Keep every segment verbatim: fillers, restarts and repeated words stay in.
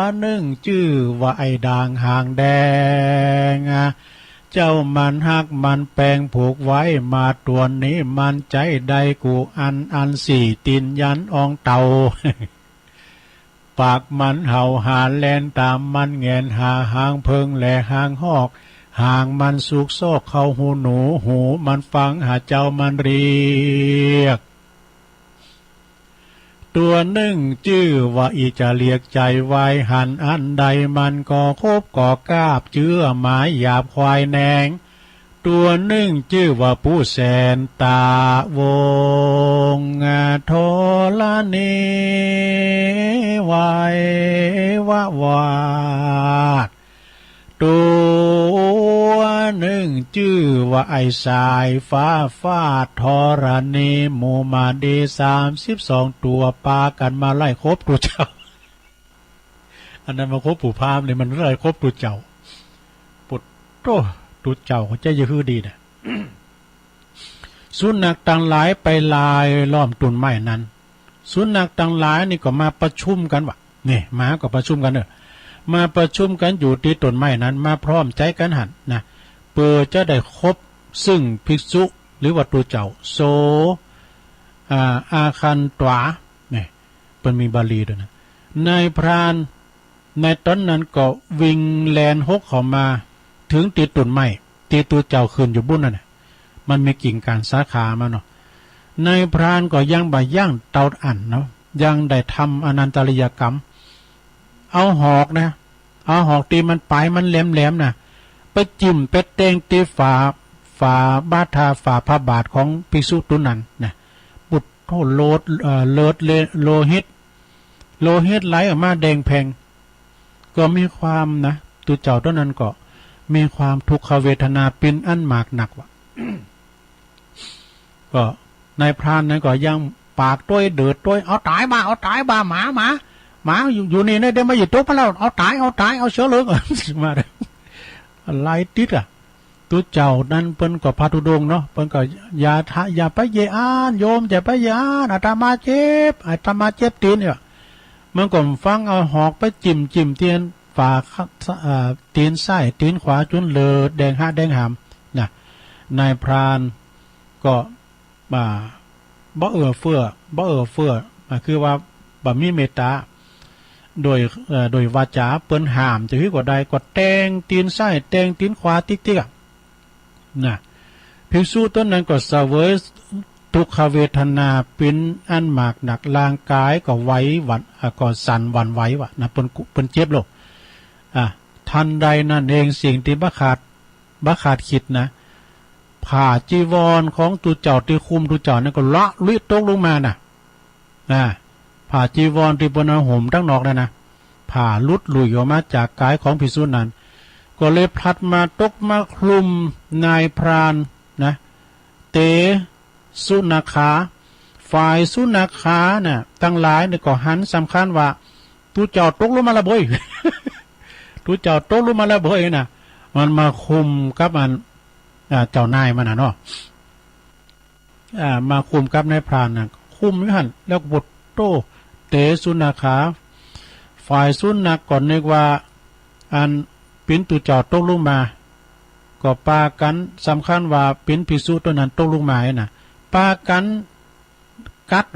อันหนึ่งจื้อว่าไอ้ด่างหางแดง เจ้ามันฮักมันแปงผูกไว้มาตวนนี้ มันใจ๊ได้กู้อัน อันสี่ตีนยันอองเต่า ปากมันเห่าหาแล่นตามมัน แหงนหาหางเผิงและหางฮอก หางมันซุกซอกเข้าหูหนู หูมันฟังหาเจ้ามันเรียก ตัวหนึ่งจื้อว่าอีจะเรียกใจไว้หันอันใด มันก็คบก่อกาบเจื้อหมายหยาบควายแหนง ตัวหนึ่งจื้อว่าผู้แสนตะวงธรณีไหววะวาด ตัวหนึ่งจื้อว่าไอ้สายฟ้าฟาดธรณี หมู่หมาดีสามสิบสองตัวปากั๋นมาไล่คบตุ๊เจ้า อันนั้นมาคบผู้พราหมณ์นี่มันไล่คบตุ๊เจ้า ปุดโต้ ตุ๊เจ้าเขาจะยื้อดีนะ สุนัขตังหลายไปลายล้อมต้นไม้นั้น สุนัขตังหลายนี่ก็มาประชุมกั๋นวะ นี่ หมาก็ประชุมกั๋นเนอะ มาประชุมกั๋นอยู่ตี้ต้นไม้นั้น มาพร้อมใจ๊กั๋นหั้นนะ เปื้อจะได้คบซึ่งภิกษุ หรือว่าตุ๊เจ้า โส อ่า อาคันตวา นี่ เปิ้นมีบาลีตวยนะ นายพราน ในต๋อนนั้นก็วิ่งแล่นหกเข้ามา เถิงตี้ต้นไม้ ตี้ตุ๊เจ้าขึ้นอยู่บุ้นนั่นน่ะ มันมีกิ่งก้านสาขามาเนาะ นายพรานก็ยังบ่ยั้งเต้าอั้นเนาะ ยังได้ทำอนันตริยกรรม เอาหอกนะ เอาหอกตี้มันป๋ายมันแหลมๆ น่ะ ไปจิ้มไปแตงตี้ฝา ฝาบาทา ฝาพระบาทของภิกษุตุ๊นั้นน่ะ ปุดโธ่ โลด เอ่อ เลือดเล- โลหิต โลหิตไหลออกมาแดงแผ่ง ก็มีความนะ ตุ๊เจ้าตุ๊นั้นก็มีความทุกขเวทนาเป๋นอันมากนักวะ ก็นายพรานนั้นก็ยังปากตวยเดือดตวย เอาต๋ายบ่า เอาต๋ายบ่า หมา หมา หมาอยู่ อยู่นี่นะ เดี๋ยวมันจะตกไปแล้ว เอาต๋าย เอาต๋าย เอาเสือเหลือง มาเลย อะไรติดอ่ะ ตุ๊เจ้านั้นเปิ้นก็พระธุดงค์เนาะ เปิ้นก็อย่าทะ- อย่าไปเยียะอ่าน โยมอย่าไปเยียะอ่าน อาตมาเจ็บ อาตมาเจ็บตี๋นเนี่ย มันก็ฟัง เอาหอกไปจิ้มๆ ตี๋นฝา เอ่อ ตี๋นซ้ายตี๋นขวาจ๋นเลือดแดงฮะแดงหามน่ะ นายพรานก็ บ่า บ่เอื้อเฟื้อ บ่เอื้อเฟื้อ อ่า คือว่าบ่มีเมตต๋า โดย เอ่อ โดยวาจ๋าเปิ้นห้ามจะหื้อก็ได้ ก็แตงตี๋นซ้ายแตงตี๋นขวาติ๊กๆ อะ น่ะ ภิกษุตุ๊นั้นก็เสวยทุกขเวทนาเป๋นอันมากนัก ร่างกายก็ไหวหวั่น อ่า ก็สั่นหวั่นไหววะนะ เปิ้นกุ- เปิ้นเจ็บโลด อ่ะ ทันใดนั้นเองสิ่งตี้บ่ขาด บ่ขาดคิดนะ ผ้าจีวรของตุ๊เจ้าตี้คุมตุ๊เจ้านั้นก็ละลุยตกลงมาน่ะ อ่า ผ้าจีวรตี้เปิ้นเอาห่มตังนอกนั่นนะ ผ้าหลุดหลุยออกมาจากกายของภิกษุนั้น ก็เลยพลัดมาตกมาคลุมนายพรานนะ เต สุนัขขา ฝ่ายสุนัขขาน่ะ ตังหลายนี่ก็หันสำคัญว่า ตุ๊เจ้าตกลงมาละเบ้ย ตุ๊เจ้าตกลงมาละเบ้ยน่ะ มันมาคุมกับอัน อ่า เจ้านายมันน่ะเนาะ อ่า มาคุมกับนายพรานน่ะ คุมอยู่หั้น แล้วก็ปุดโธ่ เต สุนัขขา ฝ่ายสุนัขก็นึกว่า อันเป๋นตุ๊เจ้าตกลงมา ก็ปากั๋นสำคัญว่าเป๋นภิกษุตุ๊นั้นตกลงมาหั้นน่ะ ปากั๋นกัด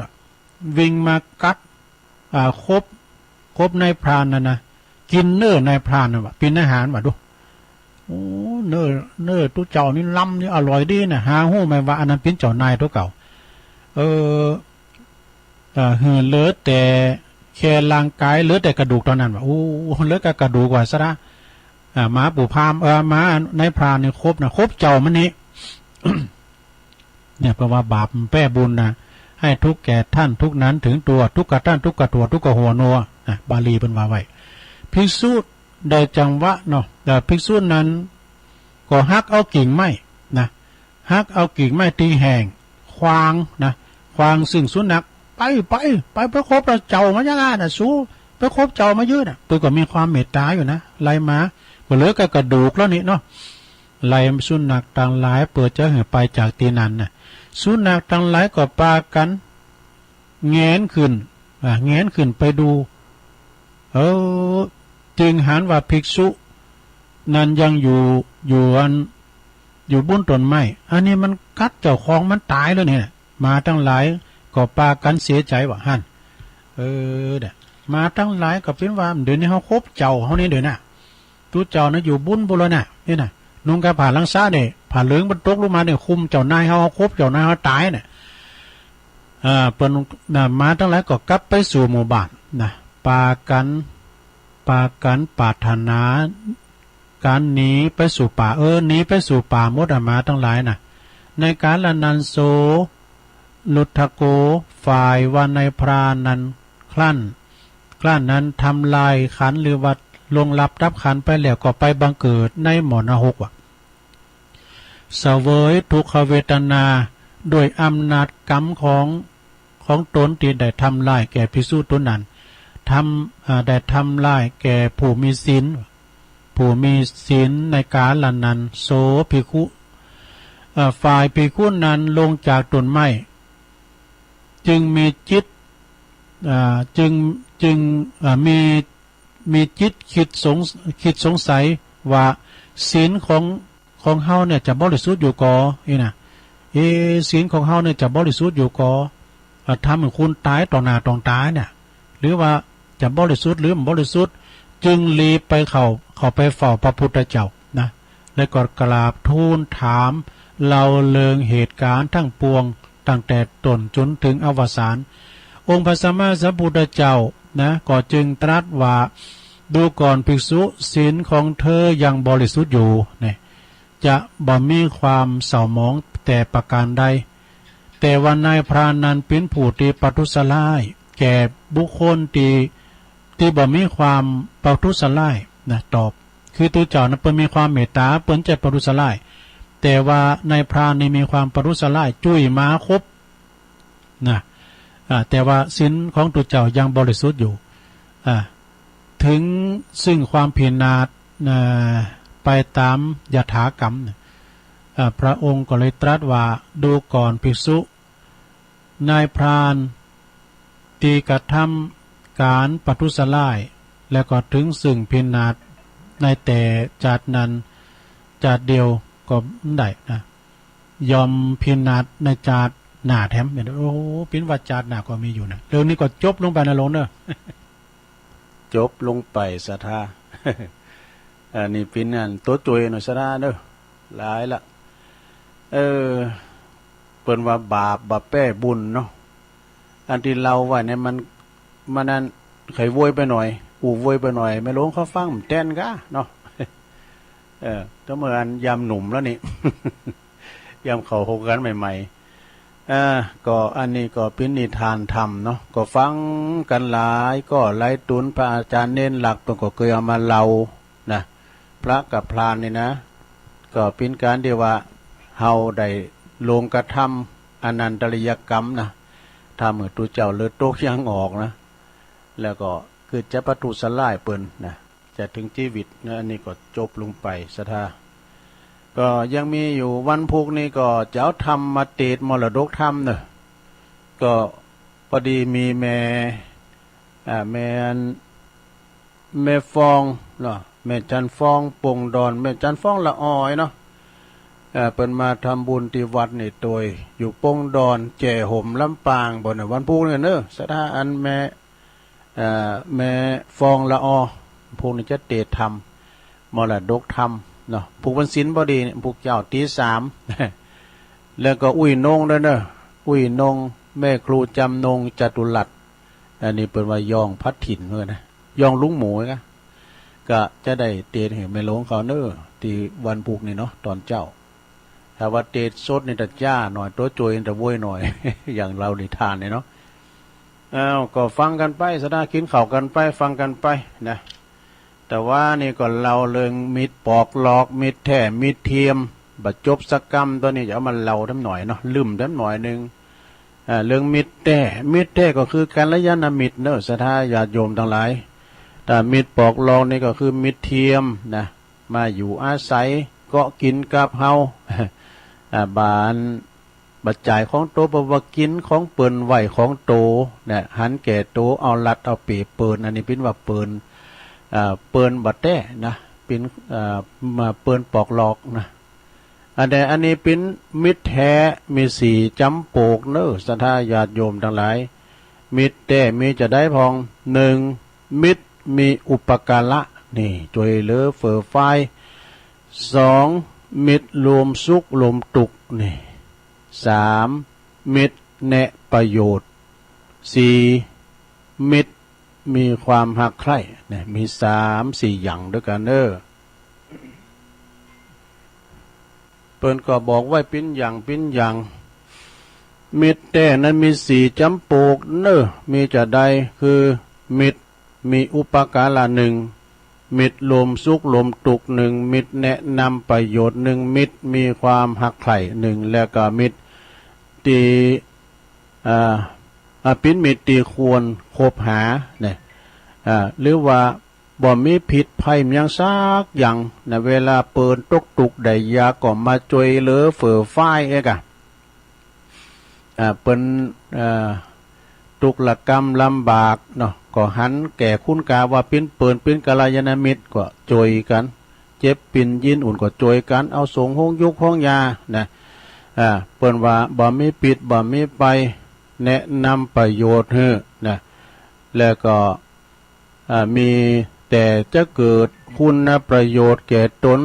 วิ่งมากัด อ่า คบ คบนายพรานนั่นนะ กิ๋นเนื้อนายพรานนั่นวะ เป๋นอาหารวะดู โอ้ เนื้อ เนื้อตุ๊เจ้านี่ลำนี่อร่อยดีนะ หาฮู้ไหมว่าอันนั้นเป๋นเจ้านายตั๋วเก่า เออ เอ่อ หื้อเหลือแต่แค่ร่างกาย เหลือแต่กระดูกเต้านั้นวะ โอ้ เหลือแต่กระดูกวะซะละ อ่า หมาปู่พราหมณ์ เอ่อ หมานายพรานนี่คบนะ คบเจ้ามันนี่ เนี่ย เพราะว่าบาปมันแป้บุญนะ ให้ทุกข์แก่ท่านทุกข์นั้นถึงตัว ทุกข์กับท่านทุกข์กับตัว ทุกข์กับหัวนัว นะ บาลีเปิ้นว่าไว้ ภิกษุได้จังหวะเนาะ แต่ภิกษุนั้นก็หักเอากิ่งไม้นะ หักเอากิ่งไม้ตี้แห้ง ขว้างนะ ขว้างซึ่งสุนัข ไป ไป ไป ไปคบเจ้ามาอย่างนั้นน่ะ สู ไปคบเจ้ามายื้อน่ะ เปิ้นก็มีความเมตตาอยู่นะ ไล่มา ก็เหลือแต่กระดูกแล้วนี่เนาะ ไล่สุนัขตังหลายเปื้อจะหื้อไปจากตี้นั้นน่ะ สุนัขตังหลายก็ปากั๋นแหงนขึ้น อ่า แหงนขึ้นไปดู เออ จึงหันว่าภิกษุนั้นยังอยู่ อยู่อัน อยู่บุ้นต้นไม้ อันนี้มันกัดเจ้าของมันต๋ายแล้วเนี่ย หมาตังหลายก็ปากั๋นเสียใจ๋ว่าหั้น เออ เนี่ย หมาตังหลายก็เป๋นว่า เดี๋ยวนี้เฮาคบเจ้าเฮานี่เดี๋ยวนะ ตุ๊เจ้านะอยู่บุ้นบุ้นแล้วนะ นี่นะ นุ่งกะผ้าลังสาเนี่ย ผ้าเหลืองมันตกลงมาเนี่ย คุมเจ้านายเฮา เฮาคบเจ้านายเฮาต๋ายเนี่ย อ่า เปิ้น น่ะ หมาตังหลายก็กลับไปสู่หมู่บ้านนะ ปากั๋น ปากั๋นปรารถนาก๋านหนีไปสู่ป่า เออ หนีไปสู่ป่าหมดอะ หมาตังหลายนะ ในกาลนั้นโส รุทธโก ฝ่ายว่านายพรานนั้น ครั้น ครั้นนั้นทำลายขันหรือว่าล่วงลับดับขันไปแล้ว ก็ไปบังเกิดในหม้อนรกว่ะ เสวยทุกขเวทนา ด้วยอำนาจกรรมของ ของตนที่ได้ทำร้ายแก่ภิกษุตนนั้น ทำ อ่า ได้ทำร้ายแก่ผู้มีศีล ผู้มีศีลในกาลนั้น โสภิกขุ เอ่อ ฝ่ายภิกขุนั้นลงจากต้นไม้ จึงมีจิต อ่า จึง จึง อ่า มี มีจิตคิดสง คิดสงสัยว่าศีลของ ของเฮาเนี่ยจะบริสุทธิ์อยู่ก่อ นี่นะ เอ ศีลของเฮาเนี่ยจะบริสุทธิ์อยู่ก่อ อ่า ทำให้คนต๋ายต่อหน้าต่อต๋าเนี่ย หรือว่าจะบริสุทธิ์หรือบ่บริสุทธิ์ จึงรีบไปเข้า เข้าไปเฝ้าพระพุทธเจ้านะ แล้วก็กราบทูลถามเล่าเรื่องเหตุการณ์ทั้งปวงตั้งแต่ต้นจนถึงอวสาน องค์พระสัมมาสัมพุทธเจ้านะ ก็จึงตรัสว่า ดูก่อนภิกษุ ศีลของเธอยังบริสุทธิ์อยู่เนี่ย จะบ่มีความเศร้าหมองแต่ประการใด แต่ว่านายพรานนั้นเป็นผู้ที่ประทุษร้ายแก่บุคคลที่ ที่บ่มีความประทุษร้ายนะ ตอบ คือตุ๊เจ้านั้นเปิ้นมีความเมตต๋า เปิ้นจะประทุษร้าย แต่ว่านายพรานนี่มีความประทุษร้าย จุ้ยหมาคบ นะ อ่า แต่ว่าศีลของตุ๊เจ้ายังบริสุทธิ์อยู่ อ่า ถึงซึ่งความพินาศ อ่า ไปตามยถากรรมนะ อ่า พระองค์ก็เลยตรัสว่า ดูก่อนภิกษุ นายพรานที่กระทำการประทุษร้าย แล้วก็ถึงซึ่งพินาศในแต่จาตินั้น จาติเดียวก็ได้นะ ย่อมพินาศในจาติหน้าแถม โอ้ เป๋นว่าจาติหน้าก็มีอยู่นะ เรื่องนี้ก็จบลงไปนะหลวงเนอะ จบลงไปศรัทธา อันนี้เป๋นอันตัวจ่วยหน่อยศรัทธาเนอะ หลายละ เออ เปิ้นว่าบาปบ่แป้บุญเนาะ อันตี้เล่าไว้เนี่ยมัน มันอัน ไขโวยไปหน่อย อู้โวยไปหน่อย แม่หลวงเขาฟังบ่แตนก้าเนาะ เออ แต่เมื่ออันยามหนุ่มแล้วนี่ ยามเข้าหกกันใหม่ๆ เออ ก็อันนี้ก็เป๋นนิทานธรรมเนาะ ก็ฟังกันหลายก๊อหลายตุ๊น พระอาจารย์เณรหลักเปิ้นก็เกยเอามาเล่านะ พระกับพรานนี่นะ ก็เป๋นก๋านตี้ว่าเฮาได้ลงกระทำอนันตริยกรรมนะ ทำหื้อตุ๊เจ้าเลือดตกยางออกนะ แล้วก็คือจะประทุษร้ายเปิ้นนะ จะถึงชีวิตนะ อันนี้ก็จบลงไปศรัทธา ก็ยังมีอยู่วันพุธนี้ก็จะเอาธรรมมาเตสน์มรดกธรรมเนอะ ก็พอดีมีแม่ อ่า แม่อัน แม่ฟองเนาะ แม่จันฟองปงดอน แม่จันฟองละออเนาะ เอ่อ เปิ้นมาทำบุญตี้วัดนี่โตย อยู่ปงดอน แจ่โหม ลำปาง บ่อนเนอะ วันพุธนี่เนอะ ศรัทธาอันแม่ เอ่อ แม่ฟองละออ พุธนี้จะเตสน์ธรรม มรดกธรรมเนาะ พุธวันศีลพอดีเนี่ย พุธเจ๊าตีสาม แล้วก็อุ้ยนงด้วยเนอะ อุ้ยนง แม่ครูจำนง จตุรัส อันนี้เปิ้นว่าย้องพระถิ่นเหมือนกันนะ ย้องลุงหมูนะ ก็จะได้เตสน์หื้อแม่หลวงเขาเนอะ ตี้วันพุธนี่เนาะ ตอนเจ๊า ถ้าว่าเตสน์สดนี่จะจ้าหน่อย ตัวจ่วยจะโวยหน่อย อย่างเล่านิทานเนี่ยเนาะ อ้าว ก็ฟังกันไปศรัทธา กินข้าวกันไป ฟังกันไปนะ แต่ว่านี่ก็เล่าเรื่องมิตรปอกหลอก มิตรแท้ มิตรเทียม บ่จบสักกำ ตอนนี้จะเอามาเล่าแถมหน่อยเนาะ ลืมแถมหน่อยหนึ่ง อ่า เรื่องมิตรแท้ มิตรแท้ก็คือกัลยาณมิตรเนอะ ศรัทธาญาติโยมทั้งหลาย ถ้ามิตรปอกหลอกนี่ก็คือมิตรเทียมนะ มาอยู่อาศัย เกาะกินกับเฮา อ่า บ่าอัน บ่จ่ายของโต เพราะว่ากินของเปิ้น ไหว้ของโต เนี่ย หันแก่โต เอารัดเอาเปรียบเปิ้น อันนี้เปิ้นว่าเปิ้น อ่า เปิ้นบ่แต๊นะ เปิ้น อ่า มาเปิ้นปอกหลอกนะ อันนี้ อันนี้เปิ้นมิตรแท้มีสี่จ๋ำปกเนอ ศรัทธาญาติโยมตังหลาย มิตรแท้มีจะใดพ่อง หนึ่ง มิตรมีอุปการะ นี่ จ้วยเหลือเฟื่อฟาย สอง มิตรรวมสุขรวมตุ๊กข์ นี่ สาม มิตรแนะประโยชน์ สี่ มิตรมีความฮักใคร่ เนี่ย มีสามสี่อย่างด้วยกันเนอ เปิ้นก็บอกไว้ปิ้นอย่างปิ้นอย่าง มิตรแท้นั้นมีสี่จ๋ำปกเนอ มีจะใดคือ มิตรมีอุปการะหนึ่ง มิตรรวมสุขรวมตุ๊กข์หนึ่ง มิตรแนะนำประโยชน์หนึ่ง มิตรมีความฮักใคร่หนึ่ง แล้วก็มิตรที่ อ่า อ่า เปิ้นมิตรที่ควรคบหา เนี่ย อ่า หรือว่าบ่มีพิษภัยหยังสักอย่าง นะ เวลาเปิ้นตกตุ๊กข์ได้ยากก็มาจ้วยเหลือเฟื่อฟายเอกอะ อ่า เปิ้น อ่า ตุ๊กข์ระกำลำบากเนาะ ก็หันแก่คุณค่าว่าเปิ้น เปิ้นเปิ้นกัลยาณมิตร ก็จ้วยกัน เจ็บเปิ้นยินอุ่นก็จ้วยกัน เอาส่งโฮงยุกโฮงยา นะ อ่า เปิ้นว่าบ่มีพิษบ่มีภัย แนะนำประโยชน์หื้อ นะ แล้วก็ อ่า มีแต่จะเกิดคุณประโยชน์แก่ตน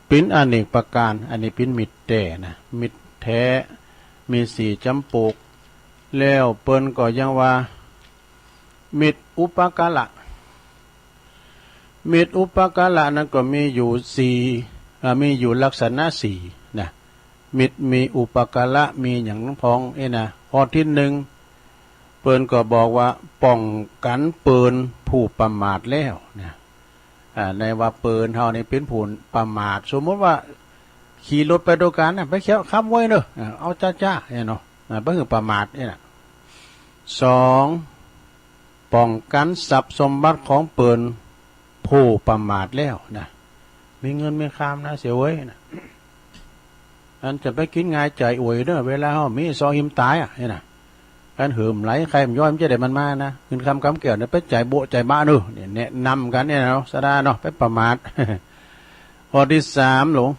เปิ้นอเนกประการ อันนี้เปิ้นมิตรแท้นะ มิตรแท้มีสี่จ๋ำปก แล้วเปิ้นก็ยังว่า มิตรอุปการะ มิตรอุปการะนั้นก็มีอยู่สี่ อ่า มีอยู่ลักษณะสี่ นะ มิตรมีอุปการะมีอย่างพ่องเอ้ยนะ ข้อที่หนึ่ง เปิ้นก็บอกว่าป้องกันเปิ้นผู้ประมาทแล้วนะ อ่า ในว่าเปิ้นเฮานี่เปิ้นผู้ประมาท สมมุติว่าขี่รถไปด้วยกันนะ ไปเขียวขับไวเนอะ อ่า เอาจ้าๆ เนี่ยเนาะ อ่า บ่หื้อประมาทเนี่ยนะ สอง ป้องกันทรัพย์สมบัติของเปิ้นผู้ประมาทแล้วนะ มีเงินมีคำนะเสียเว้ยนะ อันจะไปกินง่ายจ่ายอวยเนอะ เวลาเฮามีซอหิมตายอ่ะเนี่ยนะ อันหื้อไหลใครมันย้อยมันจะได้มันมานะ เงินคำกำแก้วเนี่ยไปจ่ายโบะจ่ายบะเนอะ เนี่ยแนะนำกันเนี่ยเนาะ ศรัทธาเนาะ ไปประมาท ข้อที่สามหลวง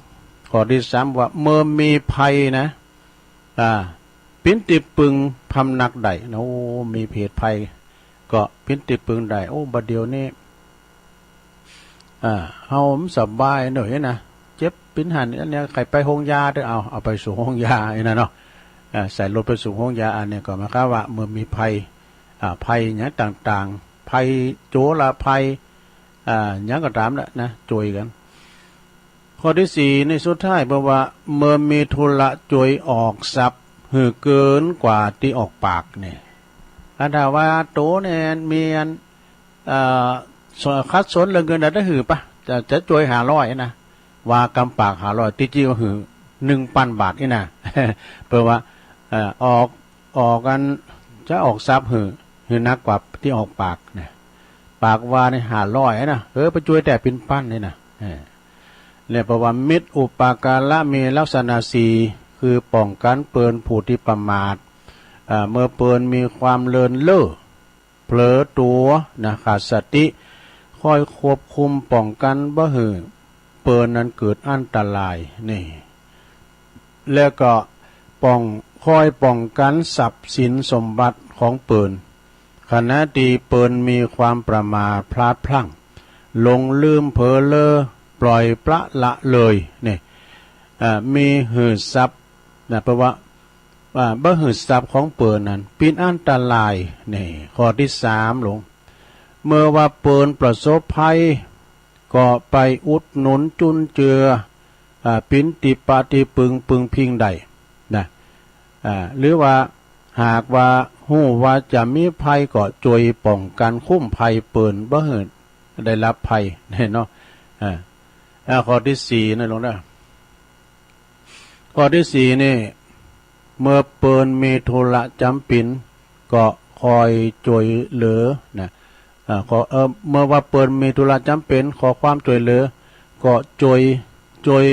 ข้อที่สามว่าเมื่อมีภัยนะ อ่า เปิ้นตี้ปึงพำนักได้นะ โอ้ มีเพศภัย ก็เปิ้นตี้ปึงได้ โอ้ บัดเดี๋ยวนี้ อ่า เฮาบ่สบายเนอะนะ เจ็บเปิ้นหั้น อันเนี้ยใครไปโฮงยาเด้อ เอา เอาไปสู่โฮงยา อันนั้นเนาะ อ่า ใส่รถไปสู่โฮงยา อันเนี้ยก็หมายความว่าเมื่อมีภัย อ่า ภัยอย่างต่างๆ ภัยโจรภัย อ่า หยังก็ตามแหละนะ จ้วยกัน ข้อที่สี่นี่สุดท้ายเปิ้นว่า เมื่อมีธุระจ้วยออกทรัพย์หื้อเกินกว่าตี้ออกปากนี่ อันถ้าว่าโตเนี่ยมีอัน เอ่อ ขัดสนเรื่องเงินน่ะได้หื้อปะ จะ จะจ้วยห้าร้อยนะ ว่ากำปากห้าร้อย ตี้จริงก็หื้อหนึ่งปันบาทนี่นะ เปิ้นว่า เอ่อ ออก ออกอัน จะออกทรัพย์หื้อ หื้อหนักกว่าตี้ออกปากนะ ปากว่านี่ห้าร้อยนะ เออ ไปจ้วยแต่เปิ้นปันนี่นะ เออ เนี่ย เปิ้นว่ามิตรอุปการะมีลักษณะสี่ คือป้องกันเปิ้นผู้ตี้ประมาท อ่า เมื่อเปิ้นมีความเลินเล่อ เผลอตั๋วนะ ขาดสติ คอยควบคุมป้องกันบ่หื้อเปิ้นนั้นเกิดอันตรายนี่ แล้วก็ป้อง คอยป้องกันทรัพย์สินสมบัติของเปิ้น ขณะตี้เปิ้นมีความประมาทพลาดพลั้ง หลงลืมเผลอเล่อ ปล่อยปละละเลยนี่ อ่า มีหื้อทรัพย์นะ เปิ้นว่า อ่า บ่หื้อทรัพย์ของเปิ้นนั้นเปิ้นอันตรายนี่ ข้อตี้สามหลวง เมื่อว่าเปิ้นประสบภัย ก็ไปอุดหนุนจุนเจือ อ่า เปิ้นตี้ปะตี้ปึง ปึงพิงได้นะ อ่า หรือว่าหากว่าฮู้ว่าจะมีภัยก็จ้วยป้องกันคุ้มภัยเปิ้นบ่หื้อได้รับภัยแน่เนาะ อ่า อ่า ข้อตี้สี่นะหลวงนะ ข้อตี้สี่นี่ เมื่อเปิ้นมีธุระจำเป๋น ก็คอยจ้วยเหลือนะ อ่า ขอ เอ่อ เมื่อว่าเปิ้นมีธุระจำเป๋น ขอความจ้วยเหลือ ก็จ้วย จ้วย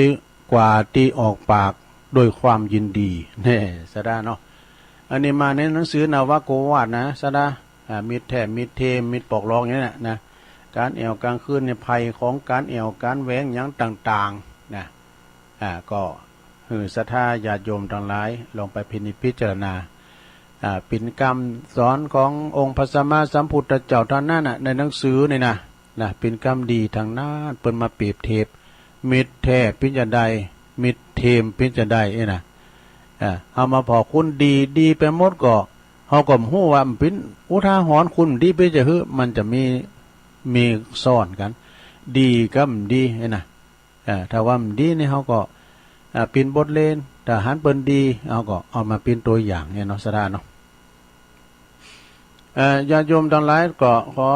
กว่าตี้ออกปากด้วยความยินดี แน่ ศรัทธาเนาะ อันนี้มาในหนังสือนวโกวาทนะ ศรัทธา อ่า มิตรแท้ มิตรเท มิตรปอกหลอกอย่างนี้นะ นะ การแอ่วกลางคืนนี่ ภัยของการแอ่วการแหวงหยังต่างๆ นะ อ่า ก็หื้อศรัทธาญาติโยมตังหลายลองไปพินิจพิจารณา อ่า เป๋นกำสอนขององค์พระสัมมาสัมพุทธเจ้าเท่านั้นน่ะ ในหนังสือนี่นะ นะ เป๋นกำดีตังนั้น เปิ้นมาเปรียบเทียบ มิตรแท้เป๋นจะใด มิตรเทมเป๋นจะใดนี่นะ อ่า เฮามาผ่อคุณดี ดีไปหมดก็ เฮาก็ฮู้ว่ามันเป๋นอุทาหรณ์ คุณดีเป๋นจะหื้อ มันจะมี มีซ้อนกัน ดีกับบ่ดีนี่นะ อ่า ถ้าว่าบ่ดีนี่เฮาก็ อ่า เป๋นบทเรียน ถ้าหันเปิ้นดี เฮาก็เอามาเป๋นตัวอย่างเนี่ยเนาะ ศรัทธาเนาะ เอ่อ ญาติโยมตังหลายก็ขอ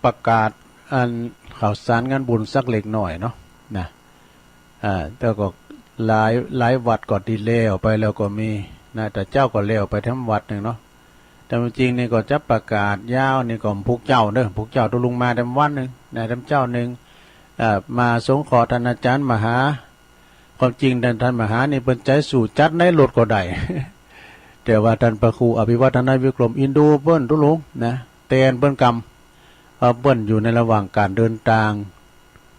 ประกาศอันข่าวสารงานบุญสักเล็กน้อยเนาะ นะ อ่า แต่ก็หลาย หลายวัดก็ตี้แล้วไปแล้วก็มีนะ แต่เจ้าก็แล้วไปแถมวัดหนึ่งเนาะ แต่จริงๆ นี่ก็จะประกาศยาวนี่ก็พวกเจ้าเด้อ พวกเจ้าตุ๊ลุงมาแถมวันหนึ่งนะ แถมเจ้าหนึ่ง อ่า มาสงเคราะห์ท่านอาจารย์มหา ความจริงท่าน ท่านมหานี่เปิ้นใจ๋สู่จัดในรถก็ได้ แต่ว่าท่านพระครูอภิวัฒนวิกรมอินดูเปิ้นตุ๊ลุงนะ แตนเปิ้นกำ เพราะเปิ้นอยู่ในระหว่างการเดินทาง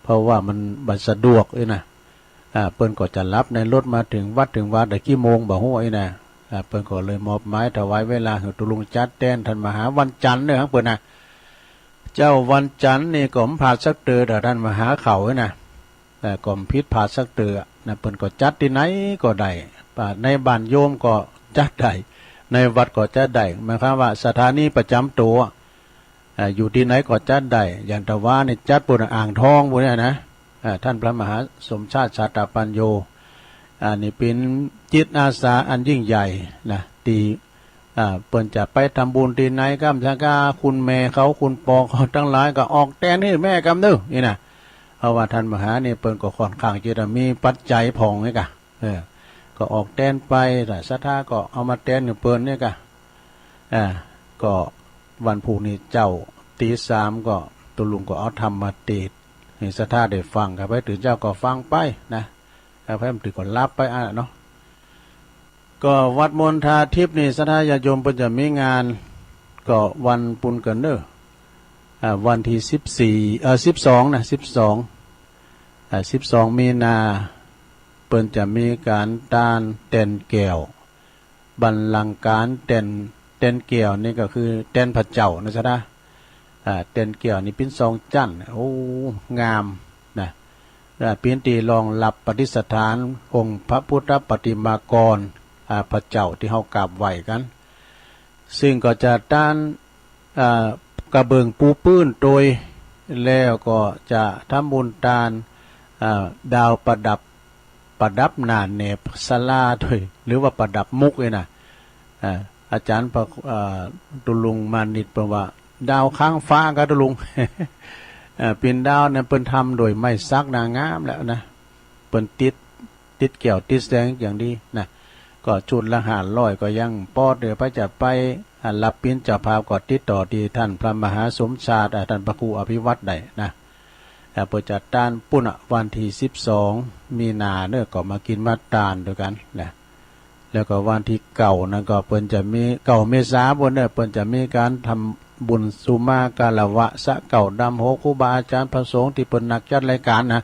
เพราะว่ามันบ่สะดวกนี่นะ อ่า เปิ้นก็จะหลับในรถ มาถึงวัด ถึงวัดได้กี่โมงบ่ฮู้นี่นะ อ่า เปิ้นก็เลยมอบหมายถวายเวลาหื้อตุ๊ลุงจัดแตนท่านมหาวันจันทร์เด้อ หั้งเปิ้นนะ เจ้าวันจันทร์นี่ก็บ่พลาดสักเตื้อ ถ้าท่านมหาเข้านี่นะ แต่ก็บ่ผิดพลาดสักเตื้อนะ เปิ้นก็จัดตี้ไหนก็ได้ ในบ้านโยมก็จัดได้ ในวัดก็จัดได้ หมายความว่าสถานีประจำตัว อ่า อยู่ตี้ไหนก็จัดได้ อย่างตะวานี่จัดปู้นอ่างทองปู้นเนี่ยนะ อ่า ท่านพระมหาสมชาติชาตปัญโญ อ่า นี่เป๋นจิตอาสาอันยิ่งใหญ่นะ ตี้ อ่า เปิ้นจะไปทำบุญตี้ไหนก็ ถ้าก้าคุณแม่เขา คุณปอเขาตังหลายก็ออกแตนหื้อแม่กำเน้อนี่นะ เพราะว่าท่านมหานี่เปิ้นก็ค่อนข้างจะมีปัจจัยผ่องนี่กะ เออ ก็ออกแตนไป ถ้าศรัทธาก็เอามาแตนหื้อเปิ้นนี่กะ อ่า ก็วันพุธนี่เจ๊าตีสามก็ตุ๊ลุงก็เอาธรรมเตสน์หื้อศรัทธาได้ฟัง ใผตื่นเจ๊าก็ฟังไปนะ ใผบ่ตื่นก็หลับไปอั้นเนาะ ก็วัดมณฑาทิพย์นี่ศรัทธาญาติโยมเปิ้นจะมีงาน ก็วันปูนกั๋นเน้อ อ่า วันตี้สิบสี่ เอ่อ สิบสองนะ สิบสอง อ่า สิบสองมีนา เปิ้นจะมีก๋านตานแตนแก้ว บัลลังก์ก๋านแตน แตนแก้วนี่ก็คือแตนพระเจ้านะศรัทธา อ่า แตนแก้วนี่เป๋นสองจั้น โอ้ งามนะ อ่า เป๋นตี้รองรับประดิษฐานองค์พระพุทธปฏิมากร อ่า พระเจ้าตี้เฮากราบไหว้กั๋น ซึ่งก็จะตาน อ่า กระเบื้องปูพื้นโตย แล้วก็จะทำบุญตาน อ่า ดาวประดับ ประดับหน้าแหนบศาลาโตย หรือว่าประดับมุกนี่นะ อ่า อาจารย์พระ อ่า ตุ๊ลุงมานิตเปิ้นว่า ดาวค้างฟ้าครับตุ๊ลุง อ่า เป๋นดาวเนี่ยเปิ้นทำโดยไม้สักนะ งามแล้วนะ เปิ้นติด ติดแก้วติดแสงอย่างดีนะ ก็ชุดละห้าร้อยก็ยังปอเตื้อ ใผจะไป อ่า รับเป๋นเจ้าภาพก็ติดต่อตี้ท่านพระมหาสมชาติ อ่า ท่านพระครูอภิวัฒน์ได้นะ อ่า เปิ้นจะตานปู้นน่ะ วันตี้สิบสองมีนาเน้อ ก็มากิ๋นมาตานตวยกั๋นนะ แล้วก็วันตี้เก้านั้นก็เปิ้นจะมี เก้าเมษาปู้นเน้อ เปิ้นจะมีก๋านทำบุญสุมาคารวะ สะเกล้าดำหัวครูบาอาจารย์พระสงฆ์ตี้เปิ้นนักจัดรายก๋านนะ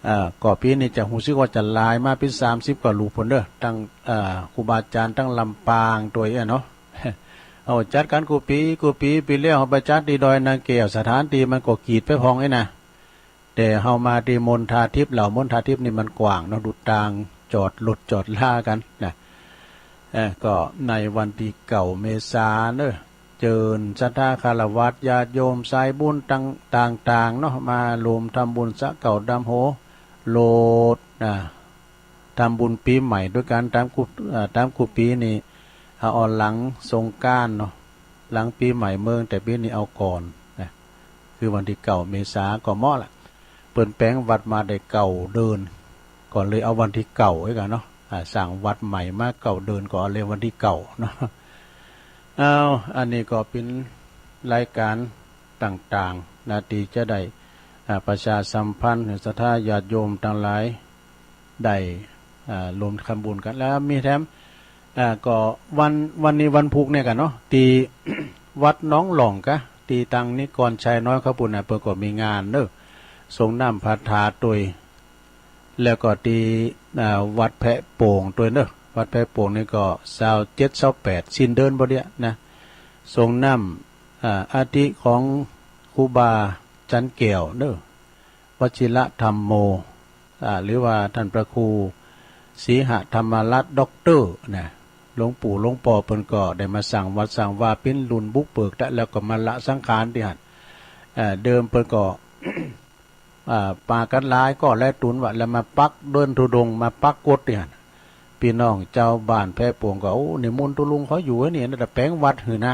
อ่า ก็ปี๋นี้จะฮู้สึกว่าจะหลายมาเป๋นสามสิบกว่ารูปปู้นเน้อ ตัง อ่า ครูบาอาจารย์ตังลำปางตวยอะเนาะ เฮาจัดกั๋นกู้ปี๋ กู้ปี๋ ปี๋แล้วเฮาไปจัดตี้ดอยนางแก้ว สถานตี้มันก็กีดไปพ่องนี่นะ แต่เฮามาตี้มณฑาทิพย์ เหล่ามณฑาทิพย์นี่มันกว้างเนาะ ดูตางจอดรถจอดลากั๋นนะ เอ่อ ก็ในวันตี้เก้าเมษาเน้อ เจิญศรัทธาคฤหัสถ์ญาติโยมสายบุญต่าง ต่างๆ เนาะ มาร่วมทำบุญสะเกล้าดำหัว โลด อ่า ทำบุญปี๋ใหม่ตวยกั๋นต๋ามกู้ อ่า ต๋ามกู้ปี๋นี่ เอา เอาหลังสงกรานต์เนาะ หลังปี๋ใหม่เมือง แต่ปี๋นี้เอาก่อนนะ คือวันตี้เก้าเมษาก็เหมาะละ เปิ้นแป๋งวัดมาได้เก้าเดือน ก็เลยเอาวันตี้เก้าไว้ก่อนเนาะ อ่า สร้างวัดใหม่มาเก้าเดือน ก็เอาเลยวันตี้เก้าเนาะ เอา อันนี้ก็เป๋นรายก๋านต่างๆ นะ ตี้จะได้ อ่า ประชาสัมพันธ์หื้อศรัทธาญาติโยมตังหลายได้ อ่า ร่วมทำบุญกั๋น แล้วมีแถม อ่า ก็วัน วันนี้วันพุธเนี่ยกั๋นเนาะ ตี้วัดหนองหล่องกะ ที่ตังนิกรชัยน้อยเขาปู้นน่ะ เปิ้นก็มีงานเนอะ สรงน้ำพระธาตุด้วย แล้วก็ที่ อ่า วัดแพะโป่งด้วยเนอะ วัดแพะโป่งนี่ก็ซาวเจ็ด ซาวแปด สิ้นเดือนบ่เดียนะ สรงน้ำ อ่า อัฐิของครูบาจันแก้วเนอะ วชิระธัมโม อ่า หรือว่าท่านพระครูศรีหธรรมรัตน์ด็อกเตอร์นะ หลวงปู่หลวงปอเปิ้นก็ได้มาสร้างวัดสร้างวาเป๋นรุ่นบุกเบิกแล้ว แล้วก็มาละสังขารตี้หั้น เอ่อ เดิมเปิ้นก็ อ่า ปากั๋นหลายก้อนหลายตุ๊นว่า แล้วมาปักเดินธุดงค์ มาปักกฎตี้หั้น พี่น้องจาวบ้านแพะโป่งก็ โอ้ นิมนต์ตุ๊ลุงเขาอยู่นี่นะ แต่แป๋งวัดหื้อนะ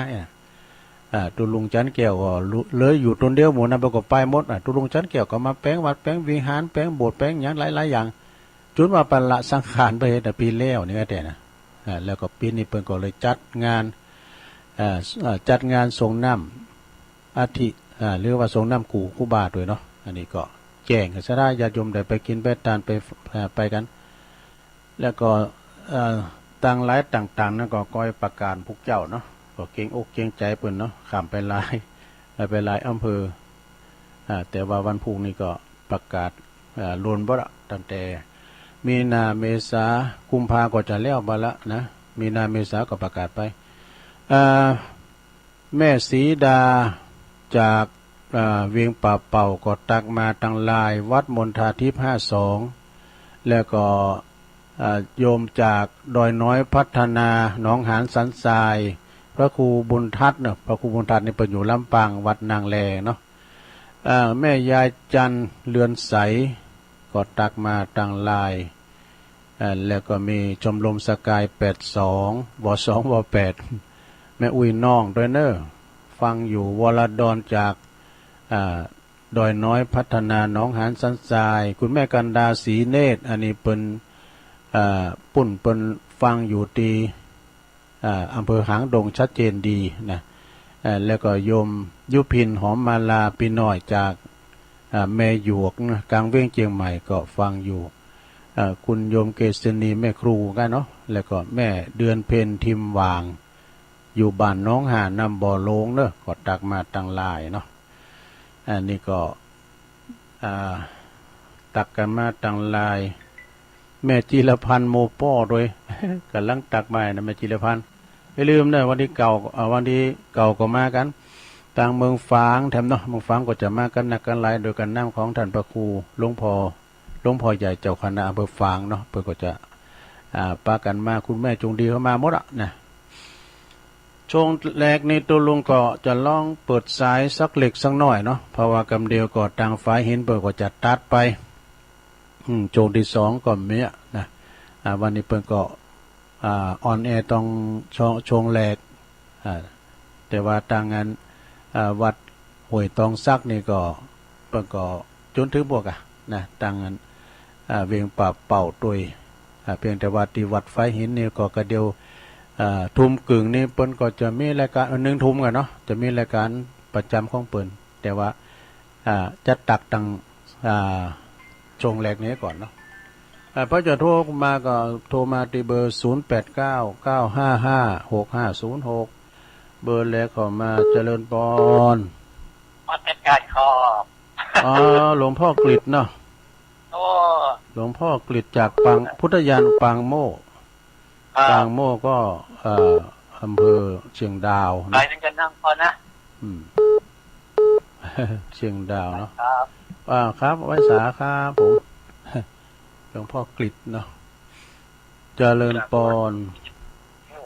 อ่า ตุ๊ลุงจันแก้วก็ลุ เหลืออยู่ตนเดียว หมู่นั้นเปิ้นก็ไปหมด อ่า ตุ๊ลุงจันแก้วก็มาแป๋งวัด แป๋งวิหาร แป๋งโบสถ์ แป๋งหยังหลายๆ อย่าง จ๋นว่าเปิ้นละสังขารไปเฮ็ดน่ะ ปีแล้วนี่ก็แต่นะ อ่า แล้วก็ปีนี้เปิ้นก็เลยจัดงาน อ่า อ่า จัดงานสรงน้ำอัฐิ อ่า หรือว่าสรงน้ำกู่ครูบาด้วยเนาะ อันนี้ก็แจ้งให้ศรัทธาญาติโยมได้ไปกิ๋นไปตานไป อ่า ไปกั๋น แล้วก็ เอ่อ ต่างหลายต่างๆ นั้นก็ก้อยประกาศพวกเจ้าเนาะ ก็เกรงอกเกรงใจ๋เปิ้นเนาะ ข้ามไปหลาย ไปหลายอำเภอ อ่า แต่ว่าวันพุธนี่ก็ประกาศ อ่า ล้นบ่ละ ตั้งแต่มีนา เมษา กุมภาก็จะแล้วบ่ละนะ มีนา เมษาก็ประกาศไป อ่า แม่สีดาจาก อ่า เวียงป่าเป่าก็ตักมาตางไลน์ วัดมณฑาทิพย์ ห้าสอง แล้วก็ อ่า โยมจากดอยน้อยพัฒนา หนองหานสันทราย พระครูบุญทัศน์เนาะ พระครูบุญทัศน์นี่เปิ้นอยู่ลำปาง วัดนางแลเนาะ อ่า แม่ยายจันทร์ เรือนใส ก็ตักมาตางไลน์ อ่า แล้วก็มีชมรมสกาย แปดสอง ว สอง ว แปด แม่อุ้ยน้องด้วยเนอะ ฟังอยู่ วรดรจาก อ่า ดอยน้อยพัฒนา หนองหานสันทราย คุณแม่กันดา ศรีเนตร อันนี้เปิ้น อ่า ปุ้นเปิ้นฟังอยู่ตี้ อ่า อำเภอหางดงชัดเจนดีนะ เอ่อ แล้วก็โยมยุพิน หอมมาลา ปีน้อยจาก อ่า แม่หยวกนะ กลางเวียงเจียงใหม่ก็ฟังอยู่ เอ่อ คุณโยมเกษณี แม่ครูกันเนาะ แล้วก็แม่เดือนเพ็ญ ทิมหว่าง อยู่บ้านหนองหา น้ำบ่อโลงเนอะ ก็ตักมาตางไลน์เนาะ อันนี้ก็ อ่า ตักกั๋นมาตางไลน์ แม่จิรพันธ์ โมป้อด้วย ก๋ำลังตักมานะ แม่จิรพันธ์ อย่าลืมเนอะ วันตี้เก้า อ่า วันตี้เก้าก็มากั๋น ตางเมืองฝางแถมเนาะ เมืองฝางก็จะมากั๋นนักกั๋นหลาย โดยก๋านนำของท่านพระครูหลวงพ่อ หลวงพ่อใหญ่เจ้าคณะอำเภอฝางเนาะ เปิ้นก็จะ อ่า ปากั๋นมา คุณแม่จงดีเขามาหมดอะนะ ช่วงแรกนี้ตุ๊ลุงก็จะลองเปิดสายสักเล็กสักน้อยเนาะ เพราะว่ากำเดียวก็ตางฝายหินเปิ้นก็จะตัดไป อืม ช่วงตี้สองก็มีอะนะ อ่า วันนี้เปิ้นก็ อ่า ออนแอร์ตองช่วง ช่วงแรก อ่า แต่ว่าตางอัน อ่า วัดห้วยตองสักนี่ก็ เปิ้นก็จ๋นถึงพวกอะนะ ตางอัน อ่า เวียงป่าเป่าตวย อ่า เพียงแต่ว่าตี้วัดฝายหินนี่ก็กะเดียว อ่า ทุ่มกึ่งนี่เปิ้นก็จะมีรายก๋าน เอ่อ หนึ่งทุ่มกั๋นเนาะ จะมีรายก๋านประจ๋ำของเปิ้น แต่ว่า อ่า จะตักตาง อ่า ช่วงแรกนี้ก่อนเนาะ อ่า พอจะโทรมาก็โทรมาตี้เบอร์ ศูนย์แปดเก้า เก้าห้าห้า หกห้าศูนย์หก เบอร์แรกเข้ามา เจริญปอน นมัสก๋านครับ อ๋อ หลวงพ่อกฤษเนาะ โอ้ หลวงพ่อกฤษจากปาง พุทธยานปางโมกข์ ครับ ปางโมกข์ก็ เอ่อ อำเภอเชียงดาวนะ ไปนั่นกันนั่งพอนะ อืม เชียงดาวเนาะ ครับ อ่า ครับ ไหว้สาครับผม หลวงพ่อกฤษเนาะ เจริญปอน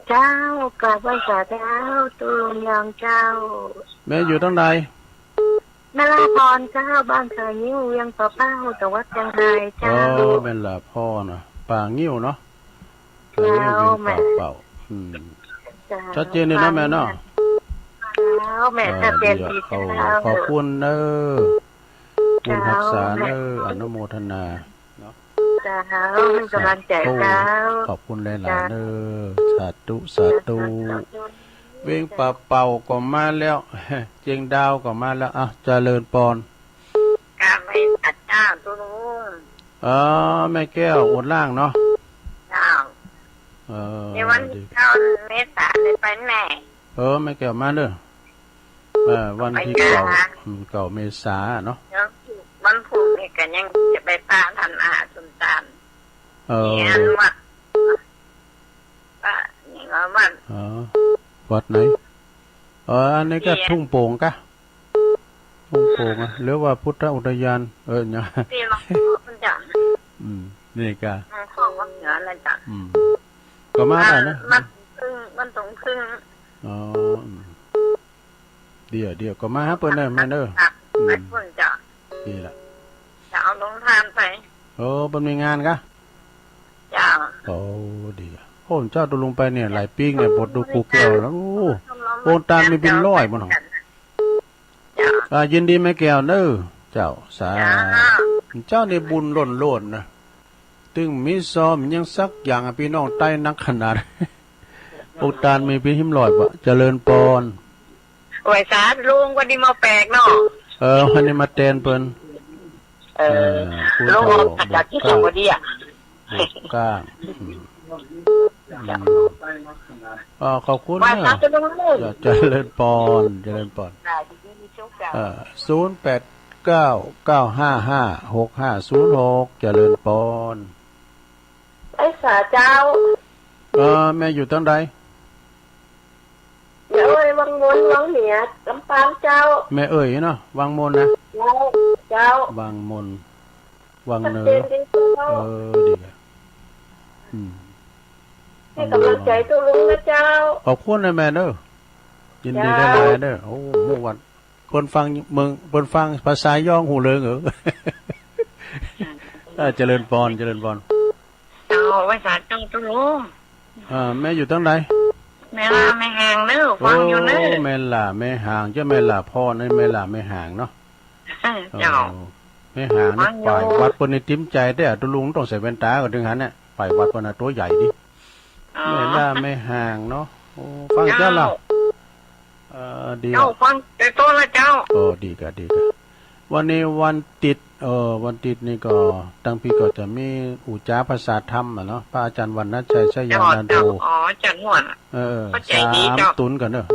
เจ้า กราบไหว้สาเจ้า ตุ๊ลุงยองเจ้า แม่อยู่ตางใด นราธรเจ้า บ้านสายงิ้ว เวียงป่าเป่า จังหวัดเชียงรายเจ้า อ๋อ แม่นละพ่อนะ ป่างิ้วเนาะ ป่างิ้ว เจ้า เวียงป่าเป่า แม่ อืม เจ้า ชัดเจนดีเนาะแม่เนาะ เจ้า แม่ อ่า ชัดเจนดี เดี๋ยว เจ้า ขอบคุณเด้อ บุญฮักษาเด้อ เจ้า แม่ อนุโมทนาเนาะ เจ้า ให้กำลังใจเจ้า สาธุ ขอบคุณหลายๆ เจ้า เด้อ สาธุ สาธุ สาธุ เวียงป่าเป่าก็มาแล้ว เชียงดาวก็มาแล้ว อ่ะ เจริญปอน กราบไหว้สาเจ้าตุ๊ลุง เออ แม่แก้ว โอดล่างเนาะ เจ้า เออ ในวันตี้เก้าเมษาเลยไปแม่ เออ แม่แก้วมาเด้อ เออ วันที่เก้า อืม เก้าเมษาเนาะ วันพุธนี่ก็ยังจะไปปะท่านอาสุนตาน เออ ที่อันวัด ปะ นี่ก็วัด อ๋อ วัดไหน เออ อันนี้ก็ ที่ ทุ่งโป่งกะ ฮ่องกงอะ หรือว่าพุทธอุทยาน เออ เนี่ย ที่ฮ่องกงจ้ะ อืม นี่กะ ฮ่องกงวัดเหนือนะจ๊ะ อืม ก็มาได้นะ มันต้องพึ่ง มันต้องพึ่ง อ๋อ อืม เดี๋ยว เดี๋ยว ก็มาหาเปิ้นเด้อ แม่เด้อ ครับ อืม ไปเปิ้นจ้ะ ดีละ จะเอาโรงทานไป โอ้ เปิ้นมีงานกะ จ้ะ โอ้ ดีอะ โอ้ เจ้าตุลุงไปเนี่ย หลายปีเนี่ย บวชดูครูแก้วแล้ว โอ้ โอ้ ตานมีเป็นร้อยบ่เนาะ อ่า ยินดีแม่แก้วเนอะ เจ้า สา เจ้านี่บุญล้นๆ นะ ตึงมีซ้อมยังสักอย่างอะ พี่น้องใต้นักขนาด พวกตานมีเป็นหิมร้อยบ่ เจริญปอน ไหว้สาลุง วันนี้มาแปลกเนาะ เออ วันนี้มาแตนเปิ้น เออ เออ ลุงออกจากที่สองพอดีอะ บุกก้าง อืม อืม อ๋อ ขอบคุณ ไหว้ นะ สาธุลุง เจริญปอน เจริญปอน ค่ะ ยินดีมีโชคจ้ะ เอ่อ ศูนย์แปดเก้า เก้าห้าห้า หกห้าศูนย์หก เจริญปอน ไหว้สาเจ้า เออ แม่อยู่ตางใด เดี๋ยวไอ้วังมน วังเหนือ ลำปางเจ้า แม่เอ๋ยเนาะ วังมนนะ เจ้า เจ้า วังมน วังเหนือ ชัดเจนดีเจ้า เออ ดีอะ อืม ให้กำลังใจตัวลุงนะเจ้า ขอบคุณนะแม่เนอะ ยินดี เจ้า หลายๆ เนอะ โอ้ หมู่วัด เปิ้นฟังเมือง เปิ้นฟังภาษาย่องหูเลิงเออ เออ เจริญปอน เจริญปอน เจ้า ไหว้สาเจ้าตัวลุง อ่า แม่อยู่ตางใด แม่ล่าแม่หางเนอะ ฟังอยู่เนอะ โอ้ แม่ล่าแม่หาง เจ้าแม่ล่าพ่อนี่ แม่ล่าแม่หางเนาะ เออ เจ้า เออ แม่หางนี่ ฟังอยู่ ป้ายวัดเปิ้นนี่ติมใจแท้ ตุลุงต้องใส่แว่นตาก็ถึงหันเนี่ย ป้ายวัดเปิ้นน่ะตัวใหญ่ดิ อ๋อ แม่ล่าแม่หางเนาะ โอ้ ฟังเจ้าล่ะ เจ้า เอ่อ ดี เจ้า ฟังแต่ต้นละเจ้า โอ้ ดีกะ ดีกะ วันนี้วันติด เอ่อ วันติดนี่ก็ ตังพีก็จะมีอุจจาภาษาธรรมอะเนาะ พระอาจารย์วรรณชัย ชัยยานันโท เจ้า อ๋อ อาจารย์ม่วน เออ เข้าใจดี สาม เจ้า ตุนกันเนอะ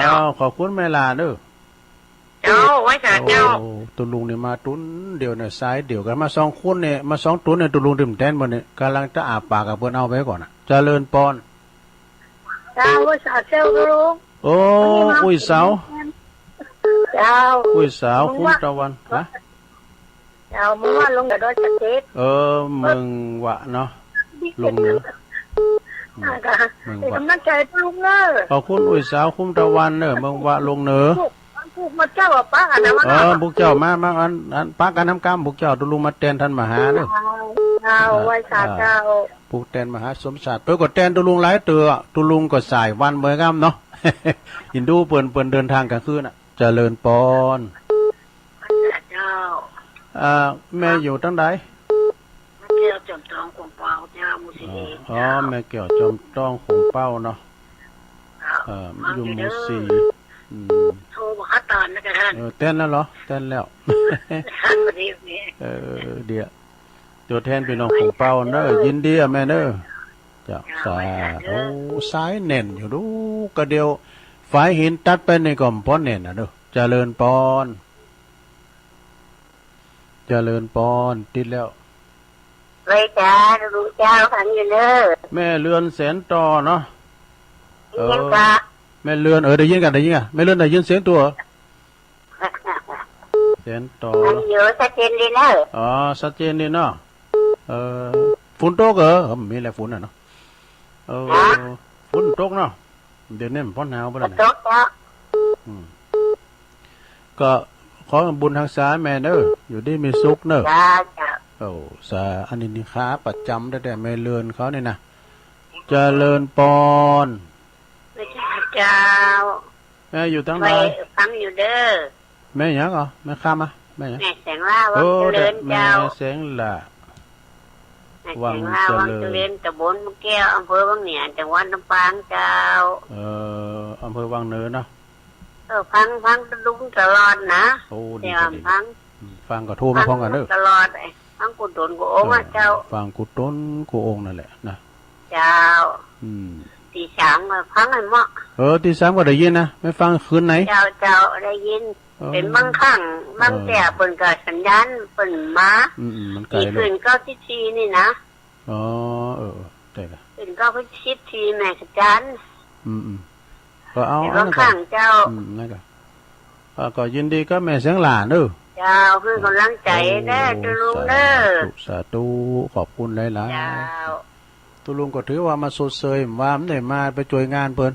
เจ้า อ้าว ขอบคุณแม่ล่าเนอะ เจ้า ไหว้สาเจ้า โอ้ ตุลุงนี่มาตุนเดียวเนี่ย สายเดียวกัน มาสองคนเนี่ย มาสองตุนเนี่ย ตุลุงดื่มแตนบ่เนี่ย กำลังจะอาบปากกับเปิ้นเอาไปก่อนน่ะ เจริญปอน เจ้า ไหว้สาเจ้าตุลุง โอ้ วันนี้มา อุ้ยสาว เจ้า อุ้ยสาว เมืองวะ คุ้มตะวัน ฮะ เจ้า เมืองวะลงเหนือดอยสะเก็ด เออ เมืองวะเนาะ ลงเหนือ อืม อ่า ค่ะ เมืองวะ เป็นกำลังใจให้ลุงเนอะ ขอบคุณอุ้ยสาวคุ้มตะวันเนอะ เมืองวะลงเหนือ ลูก ลูกมาเจ้าอะ ป้ากันนะ เออ พวกเจ้ามา มา อัน อัน ปะกันนำกำ พวกเจ้า ตุลุงมาแตนท่านมหาเนอะ เจ้า เจ้า อ่า ไหว้สาเจ้า อ่า ผู้แตนมหาสมศักดิ์ เปิ้นก็แตนตุลุงหลายเตื้อ ตุลุงก็สายวันเหมือนกันเนาะ เห็นดูเปิ้น เปิ้นเดินทางกลางคืนน่ะ เจริญปอน เจ้า อ่า แม่อยู่ตางใด แม่แก้วจอมทองขวงเปาเจ้า หมู่สี่ อ๋อ เจ้า แม่แก้วจอมทองขวงเปาเนาะ เจ้า เอ่อ ฟังอยู่ อยู่หมู่สี่ เด้อ อืม โทรบ่คัดตอนนะกะท่าน เออ แตนแล้วเหรอ แตนแล้ว ท่านพอดีเนี่ย เออ เดี๋ยว ตัวแทนพี่น้องขวงเปาเนอะ ยินดีอะแม่เนอะ เจ้า เจ้า สาธุ สาธุ โอ้ สายแน่นอยู่ดู กะเดียว ฝายหินตัดไปนี่ก็บ่แน่นน่ะเด้อ เจริญปอน เจริญปอน ติดแล้ว ไหว้สาลุงเจ้า ฟังอยู่เนอะ แม่เรือนแสนต่อเนาะ ได้ยินกะ เออ แม่เรือน เออ ได้ยินกะ ได้ยินกะ แม่เรือนได้ยินเสียงตัว แสนต่อ ฟังอยู่ ชัดเจนดีเนอะ อ๋อ ชัดเจนดีเนาะ เออ ฝนตกเหรอ เออ มีแหละฝนน่ะเนาะ เออ ฮะ ฝนตกเนาะ เดี๋ยวนี้มันพอหนาวไปแล้วนะ ตกแล้ว อืม ก็ขอบุญฮักษาแม่เนอะ อยู่ดีมีสุขเนอะ จ้า จ้า โอ้ สา อันนี้นี่ขาประจำแท้ๆ แม่เรือนเขานี่นะ เจริญปอน พระเจ้า แม่อยู่ตางใด ไหว้ฟังอยู่เด้อ แม่หยังก่อ แม่คำอะ แม่หยัง แม่แสงล่า วังเจริญเจ้า โอ้ แม่แสงล่า แม่แสงล่า วังเจริญ วังเจริญ ตำบลบุงแก้ว อำเภอวังเหนือ จังหวัดลำปางเจ้า เอ่อ อำเภอวังเหนือเนาะ เออ ฟัง ฟังลุงตลอดนะ โอ้ ดี เดี๋ยว ก็ดี ฟัง อืม ฟังก็โทรมาพร้อมกันเด้อ ฟังตลอด เอ้ย ฟังกู้ตนกู้องค์อะ เออ เจ้า ฟังกู้ตนกู้องค์นั่นแหละนะ เจ้า อืม ตีสามก็ฟังให้เหมาะ เออ ตีสามก็ได้ยินนะ ไม่ฟังคืนไหน เจ้า เจ้า ได้ยิน เออ เป็นบางครั้ง บางเทื่อ เออ เปิ้นก็สัญญาณเปิ้นมา อืม อืม มันไกล ที่ เนาะ ขึ้นเก้าสิบสี่นี่นะ อ๋อ เออ เออ ได้ละ ขึ้นเก้าสิบสี่แม่กระจาน อืม อืม ก็เอา เป็นบางครั้ง อันนั้นก็ เจ้า อืม นั่นก็ อ่า ก็ยินดีกับแม่แสงหล้าเด้อ เจ้า ให้กำลังใจเด้อ โอ้ ตุ๊ลุงเด้อ สาธุ สาธุ ขอบคุณหลายๆ เจ้า ตุ๊ลุงก็ถือว่ามาชดเชย ว่ามันได้มาไปช่วยงานเปิ้น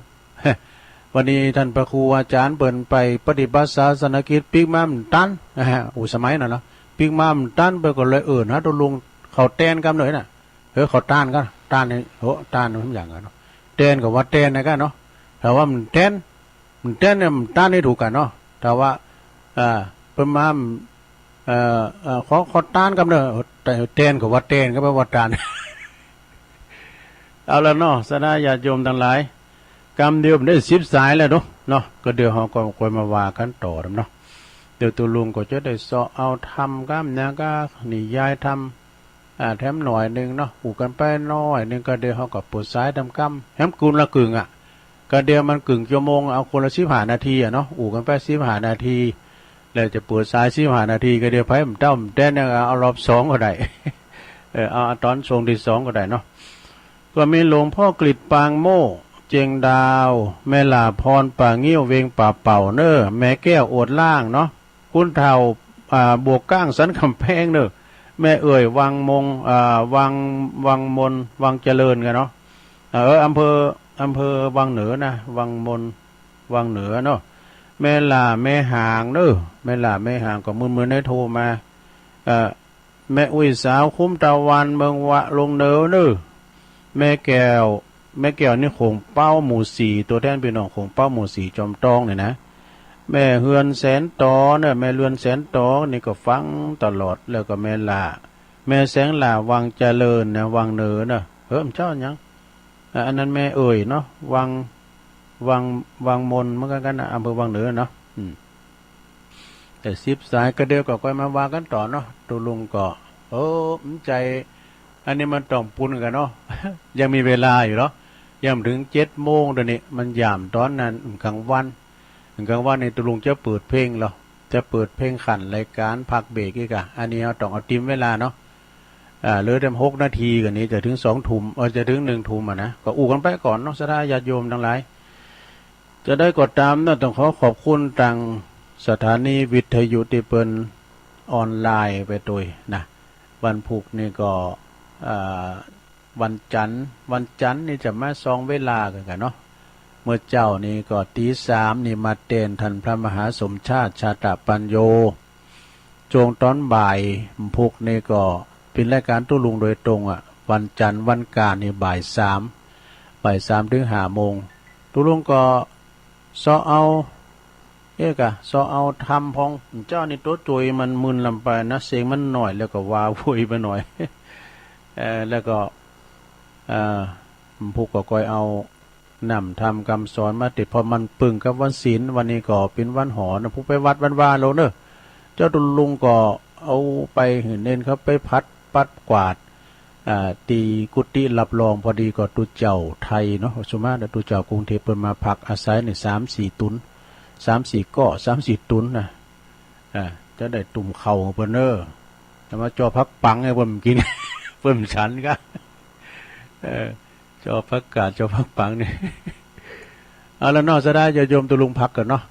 วันนี้ท่านพระครูอาจารย์เปิ้นไปปฏิบัติศาสนกิจ ปิ๊กมาบ่ตัน นะฮะ อู้ สมัยนั้นเนาะ ปิ๊กมาบ่ตัน เปิ้นก็เลยเอิ้นหาตุ๊ลุงเข้าแตนกำเนิดน่ะ เออ เข้าตานกัน ตานนี่ โอ้ ตานนี่มันอย่างกันเนาะ แตนก็ว่าแตนนะกันเนาะ ถ้าว่าบ่แตน บ่แตนเนี่ย บ่ตันนี่ถูกกันเนาะ ถ้าว่า อ่า เปิ้นมา เอ่อ เอ่อ ขอ ขอตานกำเนิด แต่แตนก็ว่าแตน ก็แปลว่าตาน เอาละเนาะ ศรัทธาญาติโยมทั้งหลาย กำเดียวมันได้สิบสายแล้วเนาะ เนาะ ก็เดี๋ยวเฮาก็ค่อยมาว่ากันต่อเนาะ เดี๋ยวตุ๊ลุงก็จะได้เซาะเอาธรรมกำนะ ก็นิยายธรรม อ่า แถมหน่อยหนึ่งเนาะ อู้กันไปหน่อยหนึ่ง ก็เดี๋ยวเฮาก็เปิดสายธรรมกำ แถมคนละกึ่งอะ ก็เดี๋ยวมันกึ่งชั่วโมง เอาคนละสิบห้านาทีอะเนาะ อู้กันไปสิบห้านาที แล้วจะเปิดสายสิบห้านาที ก็เดี๋ยวไผบ่เต้าบ่แตนเนี่ย เอารอบสองก็ได้ เออ เอา เอาตอนช่วงที่สองก็ได้เนาะ ก็มีหลวงพ่อกฤษปางโม่ เจียงดาว แม่หล้าพรป่างิ้ว เวียงป่าเป่าเนอ แม่แก้วโอดล่างเนาะ คุณเฒ่า อ่า บวกก้างสันกำแพงเนอ แม่เอ่ย วังมง อ่า วัง วังมน วังเจริญกันเนาะ เออ อำเภอ อำเภอวังเหนือนะ วังมน วังเหนือเนาะ แม่หล้า แม่หางเนอ แม่หล้า แม่หาง ก็มื้อๆ นี้โทรมา เอ่อ แม่อุ้ยสาวคุ้มตะวัน เมืองวะลงเหนือเนอ แม่แก้ว แม่แก้วนี่โขงเป๊าหมู่สี่ ตัวแทนพี่น้องโขงเป๊าหมู่สี่จอมตองนี่นะ แม่เฮือนแสนตอเนอ แม่เฮือนแสนตอนี่ก็ฟังตลอด แล้วก็แม่หล้า แม่แสงหล้า วังเจริญนะ วังเหนือเนอ เฮ้อ มันเจ้าหยัง อ่ะ อันนั้นแม่เอ่ยเนาะ วัง วัง วังมนเหมือนกันนะ อำเภอวังเหนือเนาะ อืม แต่สิบสายก็เดี๋ยวก็ค่อยมาว่ากันต่อเนาะ ตุ๊ลุงก็ โอ้ มันใจ อันนี้มันต้องปุนกันเนาะ ยังมีเวลาอยู่เนาะ ยังบ่ถึงเจ็ดโมง เดี๋ยวนี้มันยามตอนนั้นกลางวัน กลางวันนี่ตุ๊ลุงจะเปิดเพลงเหรอ จะเปิดเพลงขั้นรายการพักเบรกอีกอะ อันนี้เฮาต้องเอาติมเวลาเนาะ อ่า เหลือแต่หกนาที ก็นี้จะถึงสองทุ่ม เออ จะถึงหนึ่งทุ่มอะนะ ก็อู้กันไปก่อนเนาะ ศรัทธาญาติโยมทั้งหลาย จะได้ก็ตามนะ ต้องขอขอบคุณตังสถานีวิทยุที่เปิ้นออนไลน์ไปโดยนะ วันพุธนี่ก็ อ่า วันจันทร์ วันจันทร์นี่จะมาส่องเวลากันกันเนาะ เมื่อเจ๊านี่ก็ตีสามนี่มาแตนท่านพระมหาสมชาติ ชาตะปัญโญ ช่วงตอนบ่ายพุธนี่ก็เป็นรายการตุ๊ลุงโดยตรงอะ วันจันทร์วันอังคารนี่บ่ายสาม บ่ายสามถึงห้าโมง ตุ๊ลุงก็เซาะเอา เอ๊ะกะ เซาะเอาธรรมของเจ้านี่ ตัวโจยมันมึนลำไปนะ เสียงมันหน่อย แล้วก็ว่าโวยไปหน่อย เอ่อ แล้วก็ เอ่อ พวกก็ค่อยเอานำธรรมคำสอนมาติด เพราะมันปึงกับวันศีล วันนี้ก็เป็นวันหอนะ ผู้ไปวัดวันวาโลเนอะ เจ้าตุ๊ลุงก็เอาไปหื้อเณรเขาไปผัดปัดกวาด อ่า ตี้กุฏิรับรอง พอดีก็ตุ๊เจ้าไทยเนาะ สุมาเนาะ ตุ๊เจ้ากรุงเทพฯ เปิ้นมาพักอาศัยนี่ สามสี่ตุ๊น สามสี่ก้อ สามสี่ตุ๊นนะ อ่า จะได้ตุ้มข้าวเปิ้นเน้อ แต่มาจ่อผักปังให้เปิ้นกิน เปิ้นฉันกะ เออ จ่อผักกาด จ่อผักปังนี่ เอาละเนาะ ศรัทธาญาติโยมตุ๊ลุงพักก่อนเนาะ